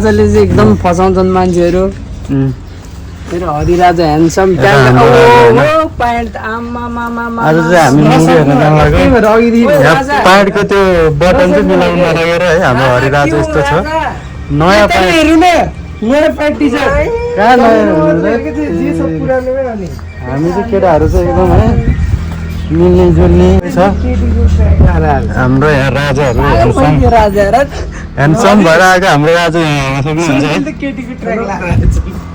राजाले चाहिँ एकदम फसाउँछन् मान्छेहरू मेरो हरिराजा ह्यान्डसम प्यान्ट आमा आज चाहिँ हामी मुभी हेर्न जान लाग्यो प्यान्टको त्यो बटन चाहिँ मिलाउन नलागेर है हाम्रो हरिराजा यस्तो छ नयाँ प्यान्ट कहाँ हामी चाहिँ केटाहरू चाहिँ एकदम है मिल्ने जुल्ने छ हाम्रो यहाँ राजाहरू ह्यान्डसम भएर आएको हाम्रो राजा यहाँ सक्नुहुन्छ है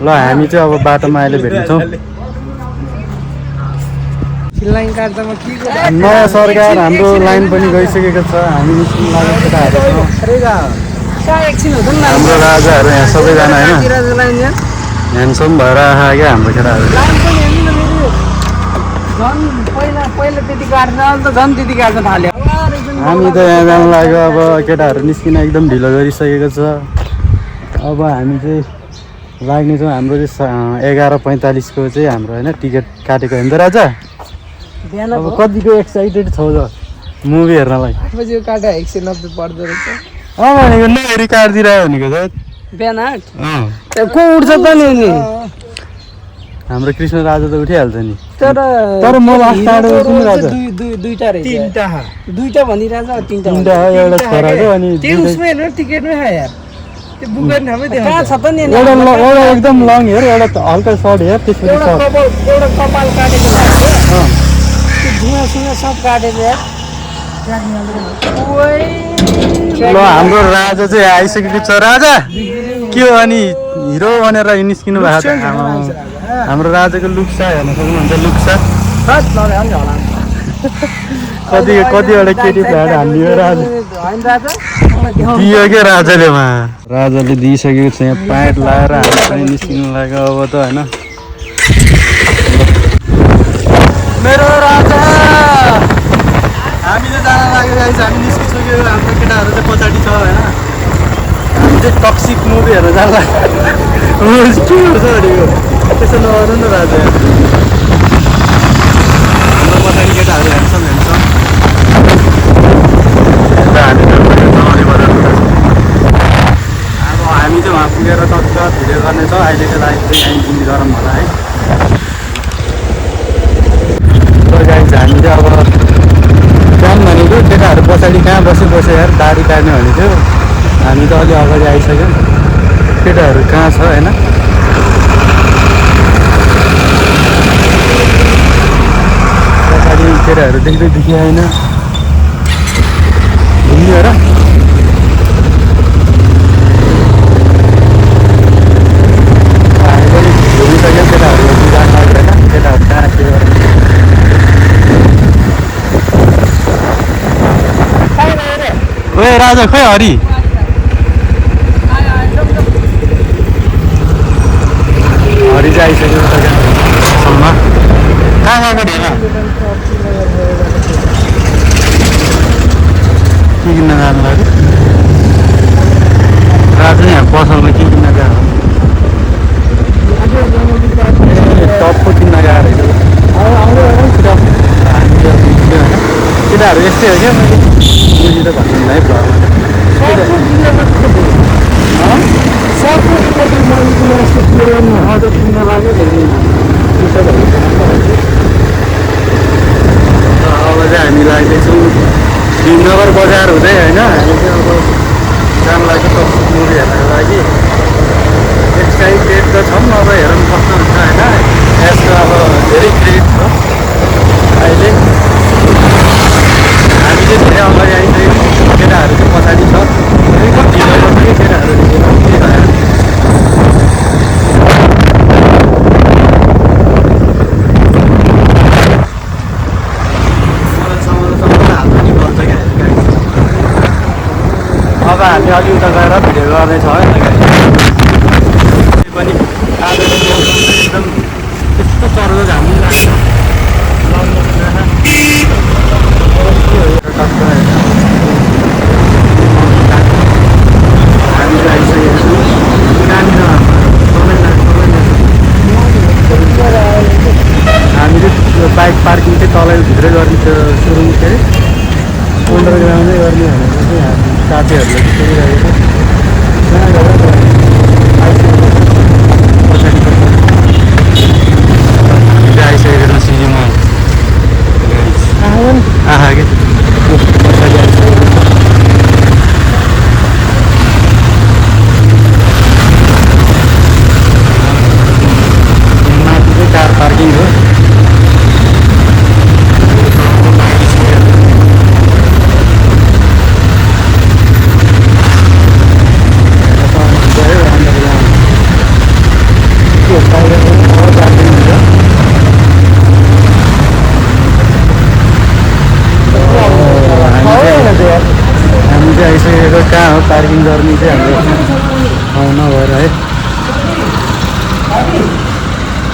ल हामी चाहिँ अब बाटोमा अहिले भेट्नेछौँ नयाँ सरकार हाम्रो लाइन पनि गइसकेको छ हामी निस्किन लागेको केटाहरू हाम्रो राजाहरू यहाँ सबैजना होइन ह्यान्डसम भएर आएको क्या हाम्रो केटाहरू हामी त यहाँ जानु लाग्यो अब केटाहरू निस्किन एकदम ढिलो गरिसकेको छ अब हामी चाहिँ लाग्नेछौँ हाम्रो चाहिँ 11:45 चाहिँ हाम्रो होइन टिकट काटेको होइन त राजा अब कतिको एक्साइटेड छौ त मुभी हेर्नलाई काटा 190 पर्दो रहेछ भनेको नहेरी काटिदिरह्यो भनेको त बिहान 8 को उठ्छ त नि हाम्रो कृष्ण राजा त उठिहाल्छ नि तर म लास्ट काटेको छु नि राजा दुईटा रहेछ दुईटा भनिरहेछ तीनटा हो एउटा छोराको अनि टिकटमै यार कहाँ छ त नि एउटा एकदम लङ हेर एउटा हल्का सर्ट हेर त्यसपछि एउटा कपाल काटेको धुवाँ सब काटेर ल हाम्रो राजा चाहिँ आइसकेको छ राजा के हो अनि हिरो भनेर निस्किनु भएको छ हाम्रो राजाको लुक्सा हेर्न सक्नुहुन्छ लुक्सा कतिवटा केटी फ्ल्याट हानिदियो राजा दियो क्या राजाले राजाले दिइसकेको छ यहाँ प्यान्ट लगाएर हामी पनि निस्किनु लाग्यो अब त होइन मेरो राजा हामी चाहिँ जान लाग्यो हामी निस्किसक्यो हाम्रो केटाहरू चाहिँ पछाडि छ होइन हामी चाहिँ टक्सिक मुभी हेर्न जान लाग्यो के गर्छ भनेको त्यसो नगर्नु न राजा हाम्रो पछाडि केटाहरू ह्यान्डसम अब हामी चाहिँ उहाँ पुगेर टक्क भिडियो गर्नेछौँ अहिलेको लागि चाहिँ यहीँ जिन्दी गरौँ होला है हामी चाहिँ अब काम भनेको केटाहरू पछाडि कहाँ बस्यो यार दाढी काट्ने भनेको हामी त अलि अगाडि आइसक्यौँ केटाहरू कहाँ छ होइन पछाडि केटाहरू देख्दै देखिआएन घुम्ने हो र हामी पनि घुमिसक्यौँ केटाहरू जान लाग्यो होइन केटाहरू कहाँ के गर्छ ओए राजा खोइ हरि हरि चाहिँ आइसक्यो सम्म कहाँ गएको ढेला के किन्न जानु लाग्यो राजा यहाँ पसलमा के किन्न गएको टपको किन्न गएको केटाहरू यस्तै हो क्या मैले मुजी त भन्नु है किन्न लाग्यो अब चाहिँ हामी लाग्दैछौँ भीमनगर बजार हुँदै होइन हामी चाहिँ अब जान लाग्यो टक्सिक मुभी हेर्नको लागि एक्साइटेड त छौँ अब हेर्नु सक्नुहुन्छ होइन यसको अब धेरै क्रेडिट छ अहिले हामी चाहिँ धेरै अगाडि आइसक्यौँ केटाहरू चाहिँ पछाडि छ एकदम ढिलो गर्छ कि केटाहरू के भयो अब हामी अलि उता गएर भिडियो गर्दैछौँ है पनि आज एकदम त्यस्तो चढ्दो झामी लाग्छ हामी आइसकेको छु कहाँनिर हामीले बाइक पार्किङ चाहिँ तलै भित्रै गर्ने त्यो सुरुङ के अरे अन्डरग्राउन्डै गर्ने भनेर चाहिँ हामी साथीहरूले सोधिरहेको छ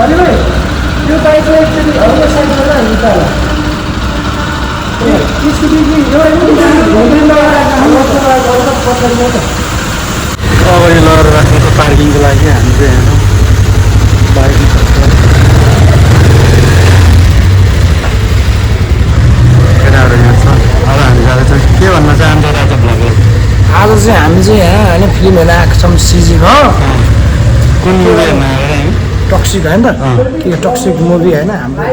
अरे भाइ यो बाइकलाई एकचोटि अर्को साइडबाट हिँड्छ होला अगाडि लगेर राख्नु छ पार्किङको लागि हामी चाहिँ हेर्नु बाइक केटाहरू यहाँ छ अब हामी जाँदैछौँ के भन्न चाहन्छ राजा ब्लगले आज चाहिँ हामी चाहिँ यहाँ होइन फिल्म हेर्न आएको छौँ सिजीमा कुन मुभी हेर्न आएर हामी टक्सिक होइन त के टक्सिक मुभी होइन हाम्रो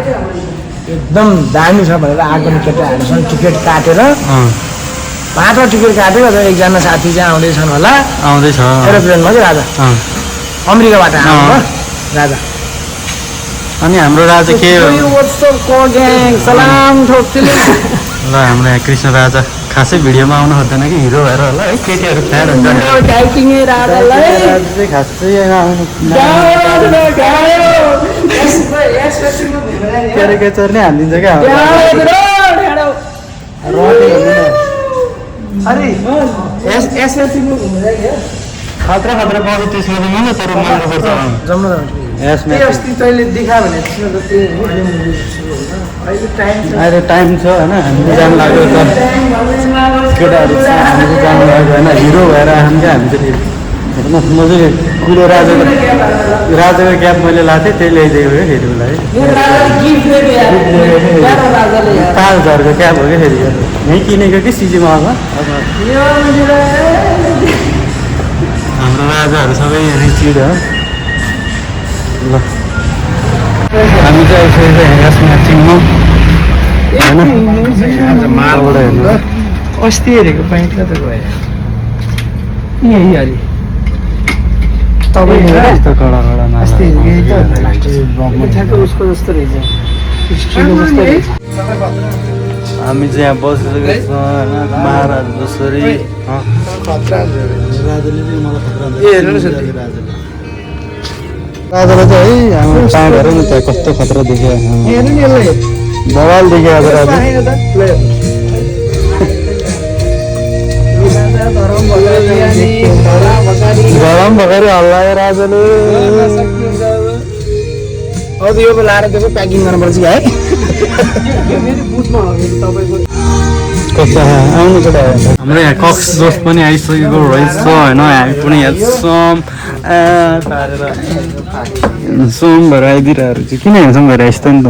एकदम दामी छ भनेर आएको केटाहरूसँग टिकट काटेर 5वटा टिकट काटेर एकजना साथी चाहिँ आउँदैछन् होला आउँदैछ एरोप्लेनमा चाहिँ राजा अमेरिकाबाट आएको राजा अनि हाम्रो राजा के हो सलाम ठोक्थिले ल हाम्रो यहाँ कृष्ण राजा खासै भिडियोमा आउनु खोज्दैन कि हिरो भएर होला है केटीहरू फ्यान हुन्छ खासै क्यारेक्टर नै हालिदिन्छ क्या खतरा खतरा पाउँछ त्यसमा त मलाई तर मनपर्छ अस्ति तैँले देखायो भने अहिले टाइम छ होइन हामीले जानु लाग्यो त केटाहरू छ हामीले जानु लाग्यो होइन हिरो भएर आउँ क्या हामी चाहिँ हेर्नुहोस् म चाहिँ कुरो राजाको क्याब मैले लाएको थिएँ त्यही ल्याइदिएको क्या फेरि उसलाई 5000को क्याब हो क्या फेरि यहीँ किनेको कि सिजीमा अब हाम्रो राजाहरू सबै रिचिड हो ल हामी चाहिँ आइसकेको यसमा चिन्नु होइन मालबाट हेर्नु अस्ति हेरेको पाइन्छ त गयो यही अलि तपाईँ यस्तो कडा कडा अस्ति उसको जस्तो रहेछ हामी चाहिँ यहाँ बसेको छौँ होइन महाराज जसरी राजाले चाहिँ मलाई खतरा राजालाई चाहिँ है हाम्रो पाँड हेर न त्यहाँ कस्तो खतरा देख्यो बवाल देख्यो आज राजा गरम भएकोले हल्लायो राजाले अब यो लाएर त्यो प्याकिङ गर्नुपर्छ है कस्तो आउनु केटा हाम्रो यहाँ कक्स जोस पनि आइसकेको रहेछ होइन हामी पनि हेर्छौँ सोम भएर आइदिरहेहरू चाहिँ किन हेर्छौँ भएर यस्तो नि त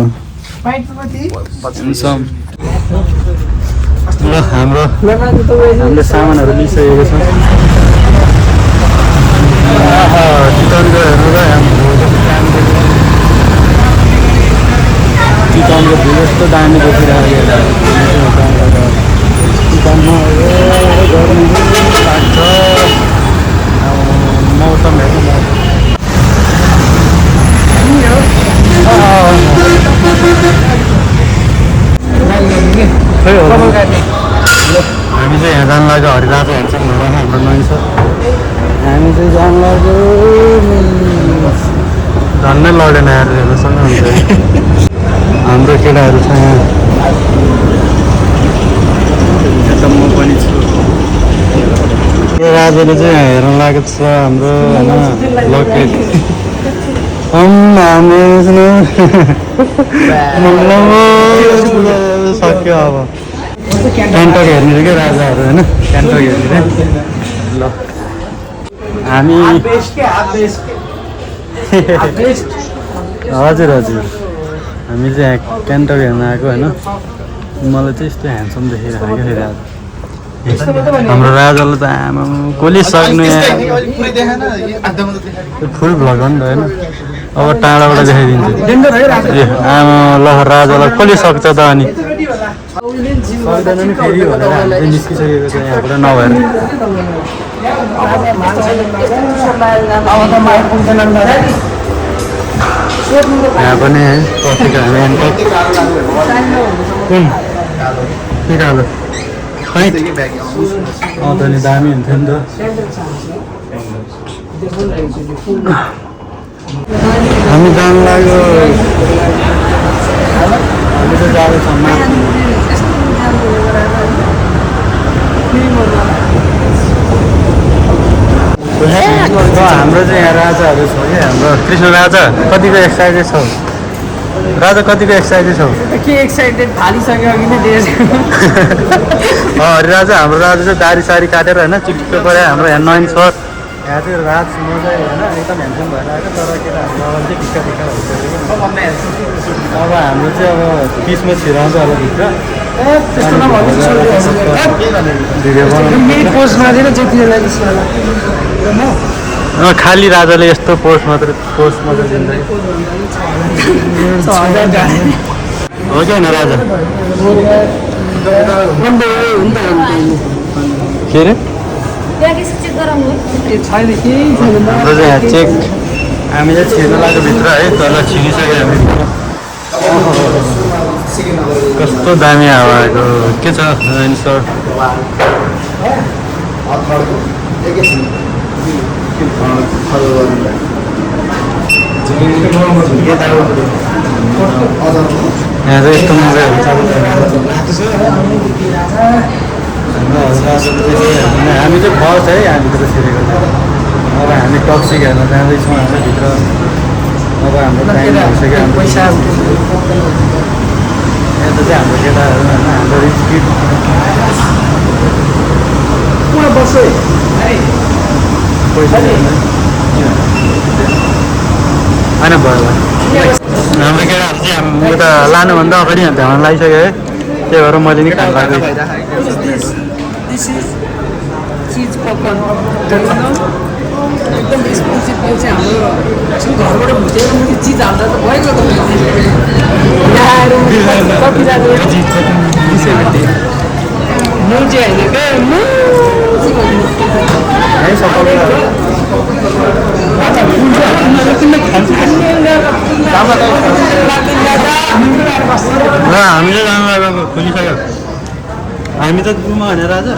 हेर्छौँ ल हामीले सामानहरू लिइसकेको छ चितवनको हेर्नु र चितवनको भ्यू यस्तो दामी देखिरहेको चितवनमा गर्मी लाग्छ मौसम हेर्नु हामी चाहिँ यहाँ जानु लाग्यो हरिराजा हेर्छौँ भनेर हाम्रो नयाँ छ हामी चाहिँ जानु लाग्यो झन्डै लडेन हेर्नुसँग हुन्छ हाम्रो केटाहरू छ यहाँ त म पनि छु राजाले चाहिँ हेर्न लागेको छ हाम्रो होइन लोकेट सक्यो अब क्यान्टक हेर्ने क्या राजाहरू होइन क्यान्टक हेर्ने ल हामी हजुर हजुर हामी चाहिँ यहाँ क्यान्टक हेर्न आएको होइन मलाई चाहिँ यस्तो ह्यान्डसम देखिरहेको क्या फेरि आज हाम्रो राजाले त आमा कसले सक्नु फुल भ्लग हो नि त होइन अब टाढाबाट देखाइदिन्छु ए आमा ल राजालाई कसले सक्छ त अनि सक्दैन नि फेरि भनेर हामी चाहिँ निस्किसकेको छ यहाँबाट नभएर यहाँ पनि है कफीको हामी कुन पिरालो खै त नि दामी हुन्थ्यो नि त हामी जानु लाग्यो हामी त जाँदैछौँ हाम्रो चाहिँ यहाँ राजाहरू छ कि हाम्रो कृष्ण राजा कतिको एक्साइटेड छौ राजा कतिको एक्साइटेड छौ के एक्साइटेड थालिसक्यो अघि नै डेज राजा हाम्रो राजा चाहिँ दारी सारी काटेर होइन चिटिक्क पऱ्यो हाम्रो यहाँ नयन सर यहाँ चाहिँ राज मजा होइन एकदम ह्यान्डसम भएर आएको तर केटाहरूको अगाडि चाहिँ टिक्का टिक्का भइसक्यो अब हाम्रो चाहिँ अब पिसमा छिराउँछ होला भित्र भिडियो बनाउनु खाली राजाले यस्तो पोस्ट मात्रै दिँदैन हो कि होइन राजा के अरे हाम्रो चाहिँ यहाँ चेक हामी चाहिँ छिर्न लाग्यो भित्र है तल छिरिसक्यो हामी कस्तो दामी हावा आएको के छ सर यहाँ चाहिँ यस्तो मजाहरू हामी चाहिँ फर्स्ट है हामीभित्र छिरेको चाहिँ अब हामी टक्सिक हेर्न जाँदैछौँ हामी भित्र अब हाम्रो टाइम भइसक्यो हाम्रो पैसा यहाँ त चाहिँ हाम्रो केटाहरू होइन हाम्रो रिस्किट होइन भयो हाम्रो केटाहरू चाहिँ हाम्रो त लानुभन्दा अगाडि भ्याउन लागिसक्यो है त्यही भएर मैले नि खान लाग्दै एकदम एक्सपेन्सिभ यो चाहिँ हाम्रो घरबाट भुटेर चिज हाल्दा त भइगयो कति जानु मुजी होइन हामीले जानु खुलिसक्यो हामी त गुमा भनेर आज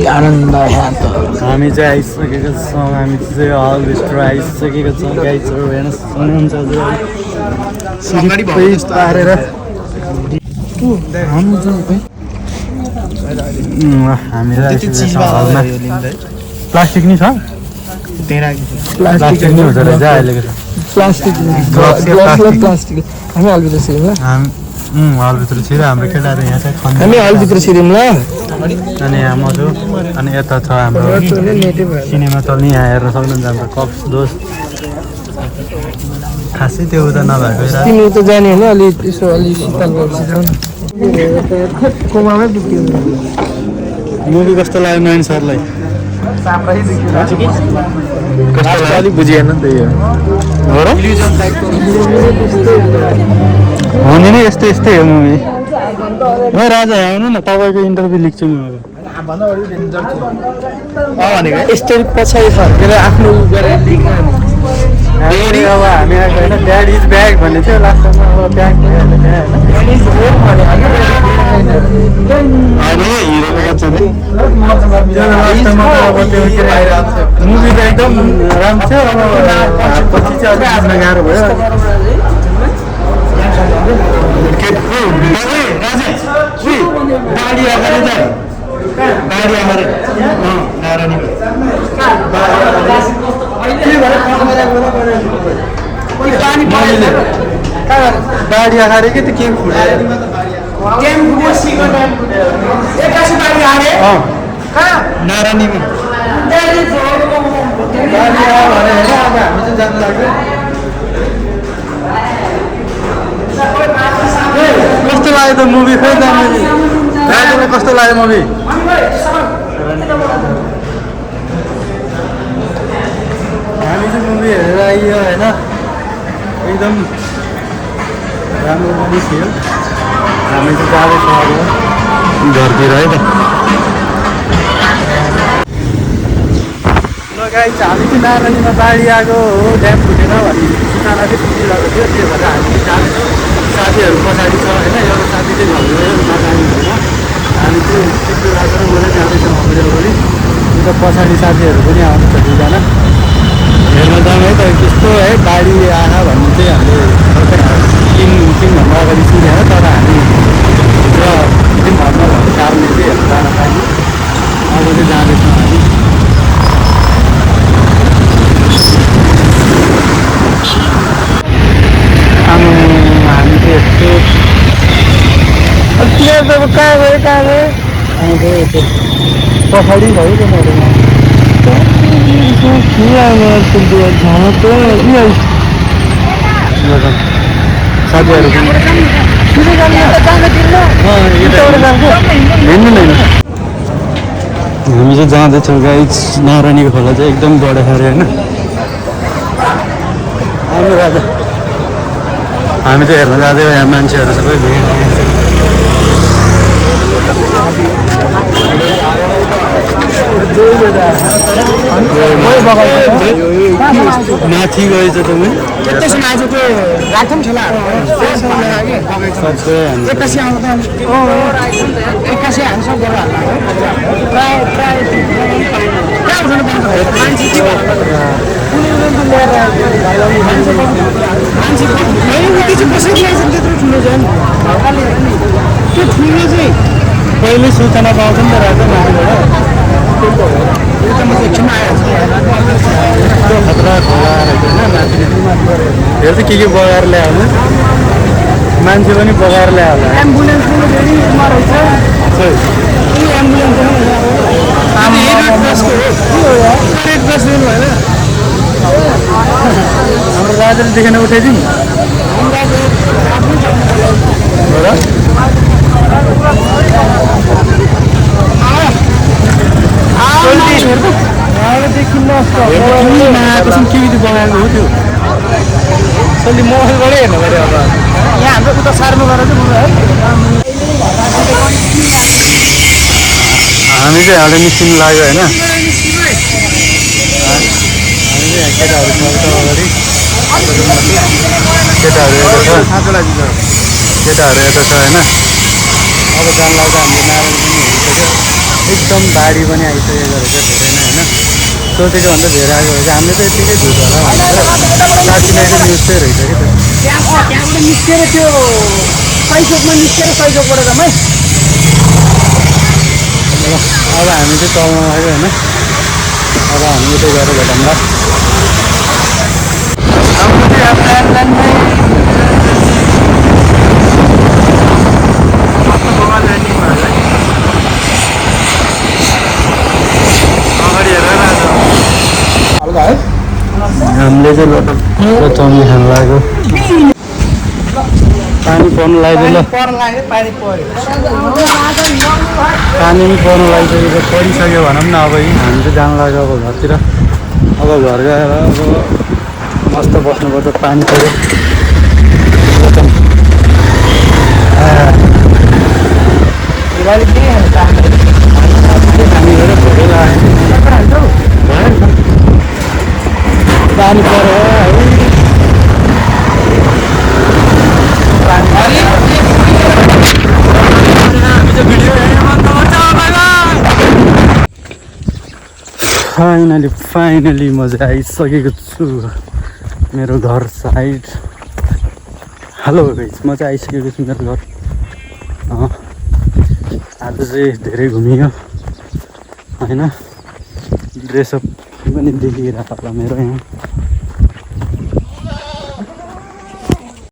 आनन्द हामी चाहिँ आइसकेको छौँ हामी चाहिँ हल भित्र आइसकेको छौँ गाइजहरू हेर्न सक्नुहुन्छ पारेर हामीलाई प्लास्टिक नि छ प्लास्टिक नि हुँदो रहेछ अहिलेको प्लास्टिक हामी हलभित्र छिरौँ हलभित्र छिर हाम्रो केटाहरू यहाँ चाहिँ हामी हलभित्र छिरौँ ल अनि यहाँ म छु अनि यता छ हाम्रो सिनेमा चल्ने यहाँ हेर्न सक्नुहुन्छ हाम्रो कप्स दोस्त खासै त्यो उता नभएको तिमी उता जाने होइन अलि यसो अलि शीतल भएपछि जाउँ न कोमामै पुग्यो मुभी कस्तो लाग्यो नयन सरलाई कस्तो अलिक बुझिएन त्यही हो र हुने नै यस्तै यस्तै हो मुभी म राजा आउनु न तपाईँको इन्टरभ्यू लेख्छु म यस्तो पछाडि फर्केर आफ्नो गरेर अब हामी आएको होइन ड्याड इज ब्याग भन्ने थियो लास्टमा अब ब्याग भइहाल्यो त्यहाँ मुभी त एकदम राम्रो थियो अब पछि चाहिँ अलिक बुझ्न गाह्रो भयो बाढी आएर के त के नारायणीमा कस्तो लाग्यो त मुभी खोइ दाजुलाई कस्तो लाग्यो मुभी हामी चाहिँ मुभी हेरेर आइयो होइन एकदम राम्रो मुभी थियो हामी चाहिँ जाँदैछौँ अब घरतिर है त गाई हामी चाहिँ नारायणीमा बाढी आएको हो ड्याम फुटेन भन्ने सूचना चाहिँ सुनिरहेको थियो त्यो भएर हामी जाँदैछौँ साथीहरू पछाडि छ होइन एउटा साथी चाहिँ घर गयो नजाने होइन हामी चाहिँ त्यस्तो राखेर मलाई जाँदैछौँ अगाडि उता पछाडि साथीहरू पनि आउँछ दुईजना हेर्न जाउँ है त कस्तो है बाढी आएन भन्ने चाहिँ हामीले तिन दिनभन्दा अगाडि सुनेर तर हामी र दिनभन्दा भएको कारणले चाहिँ हेर्न जान पाइयो अब चाहिँ जाँदैछौँ हामी हामी चाहिँ यस्तो कहाँ गयो पछाडि भयो साथीहरू हामी चाहिँ जाँदैछौँ गाइस नारायणीको खोला चाहिँ एकदम बढे खारे होइन हामी चाहिँ हेर्न जाँदै यहाँ मान्छेहरू सबै भिड माथि गएछ तपाईँ त्यसो आज त्यो राख्थ्यौँ ठेला एक्कासी आउँदा एक्कासी हान्छ प्रायः त्यो ठुलो चाहिँ पहिले सूचना पाउँछ नि त राजा माथिबाट खतरा खोला रहेछ होइन माथि हेर चाहिँ के बगाएर ल्यायो मान्छे पनि बगाएर ल्यायो होला एम्बुलेन्स पनि धेरै मरेछ हाम्रो राजाले देखेन उठाइदिउँ के बनाएको हो त्यो सल्ली मोबाइलबाटै हेर्नु पऱ्यो अब यहाँ हाम्रो उता सार्नु गरेर चाहिँ हामी चाहिँ हालै निस्किनु लाग्यो होइन हामी चाहिँ यहाँ केटाहरू छ अगाडि केटाहरू यता छ केटाहरू यता छ होइन अब जान लाग्दा हाम्रो नारायण पनि हेरिसक्यो एकदम बाढी पनि आइसकेको रहेछ धेरै नै होइन सोचेको भन्दा धेरै आएको रहेछ हामीले त यतिकै झुट होला भनेर साथीले चाहिँ न्युज चाहिँ रहेछ कि त्यहाँबाट निस्केर त्यो सैचोकमा निस्केर सैचोकबाट जम्मै अब हामी चाहिँ तलमा लाग्यो होइन अब हामी उतै गएर भेटौँला हामीले चाहिँ चौमी खान लाग्यो पानी पर्नु लाग्यो ल पानी पनि पर्नु लागिसकेको परिसक्यो भनौँ न अब हामी चाहिँ जानु लाग्यो अब घरतिर अब घर गएर अब मस्त बस्नुपर्छ पानी पऱ्यो हामी गएर भोकै लाग्यो पानी पऱ्यो फाइनली म चाहिँ आइसकेको छु मेरो घर साइड हेलो गाइस म चाहिँ आइसकेको छु मेरो घर आज चाहिँ धेरै घुमियो होइन ड्रेसअप पनि देखिरहेको होला मेरो यहाँ